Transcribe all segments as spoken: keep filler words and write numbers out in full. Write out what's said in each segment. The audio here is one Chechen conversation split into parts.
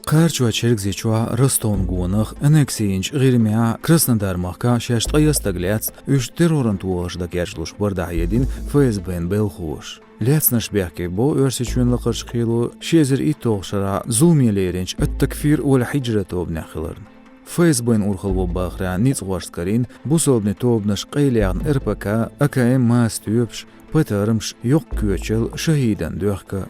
Кхарачой Чергазийчохь Ростован гонах, аннекси йинчу ГӀирмехь, Краснодар-махкахь шаьш ткъе исс стаг лаьцна, уьш терроран тохарш дан кечдеш бара, дӀахьедина ФСБ-н белхалоша. Лаьцнарш бехке бо Оьрсийчоьнан лакхарчу кхело ши эзар итталгӀачу шарахь зуламе леринчу «Ат-Такфир валь-Хьиджра» тобанехь хиларна. ФСБ-н урхалло бахарехь ницкъахошца карийна бусалбанийн тобанаш къайлаяьхна РПК, АКМ, маса тоьпаш, патармаш, йоккха коьчал, шахӀидан доьхка.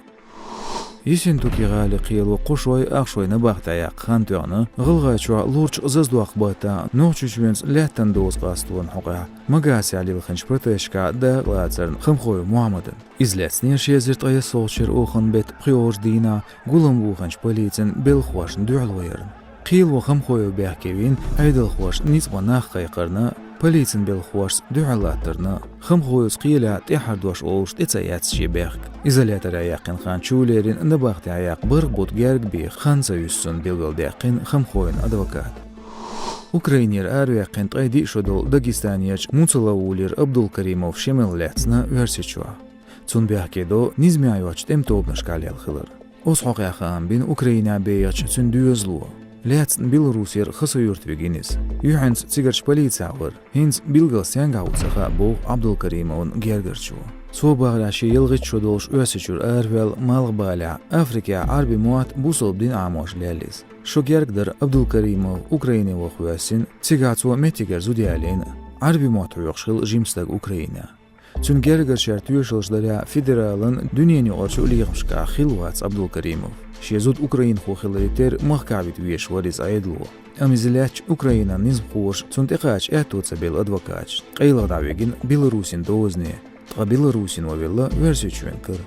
Ессентуки-гӀалин кхело кхо шой, ах шой набахтехь яккха хан тоьхна, ГӀалгӀайчохь лурчу Зазадоккху-баттахь Нохчийчоьнца лаьттан доза къастонан хьокъехь Магасехь лилхинчу протесташкахь дакъалацарна Хамхоев Мухьаммадна. Иза лаьцнера ши эзар ткъе иссалгӀачу шеран оханан беттан пхоьалгӀачу дийнахь гулам буханчу полицин белхалошна дуьхьало ярна. Кхело Хамхоев бехке вина Ӏедалхоша ницкъ бан нах кхайкхарна, полицин белхалошца дуьхьал латтарна, Хамхоевс кхелехь тӀаьххьара дош олуш тӀе ца эцна шен бехк. Изоляторехь яьккхина хан чу лерина набахтехь яккха бархӀ бутт герга беха хан ца юьсу цунна, билгалдаьккхина Хамхоевн адвоката. Украинера араваьккхина ткъе диъ шо долу Дагестанерчу Муцалаулера Абдулкаримов Шемал лаьцна Оьрсийчохь. Цунна бехке до низамехь йоцчу тӀеман тобанашкахь лелла хилар. Оцу хьокъехь хаам бина Украинехь бехачу цуьнан доьзало. Лаьцна Беларусера Хасавюрт вигина иза. Юьхьанца цигарчу полицехь вара. ХӀинца билггал стенгахь ву ца хаьа, боху Абдулкаримовн гергарчо. Цо бахарехь, шен ялхитта шо долуш Оьрсийчуьра араваьлла малхбалехь, Африкехь Ӏаьрбийн мотт бусалба дин Ӏамош лелла иза. Шо герга дара Абдулкаримов Украине ваха воьссина, цигахь цо меттигера зуда ялийна. Ӏаьрбийн мотт хьоьхуш хилла жима стаг Украинехь. Цуьнан гергарчара тоьшаллаш дарехь, федералан, дуьненаюкъарчу лехамашкахь хилла вац Абдулкаримов. Шен зуда украинхо хиларе терра махкахь вита везаш вара иза Ӏедало. Амма иза лаьцча, Украинан низамхоша цунна тӀекхача аьтто ца белла адвокаташна, къайлаха дӀавигина Беларусин дозане, ткъа Беларусино велла Оьрсийчоьнан кара.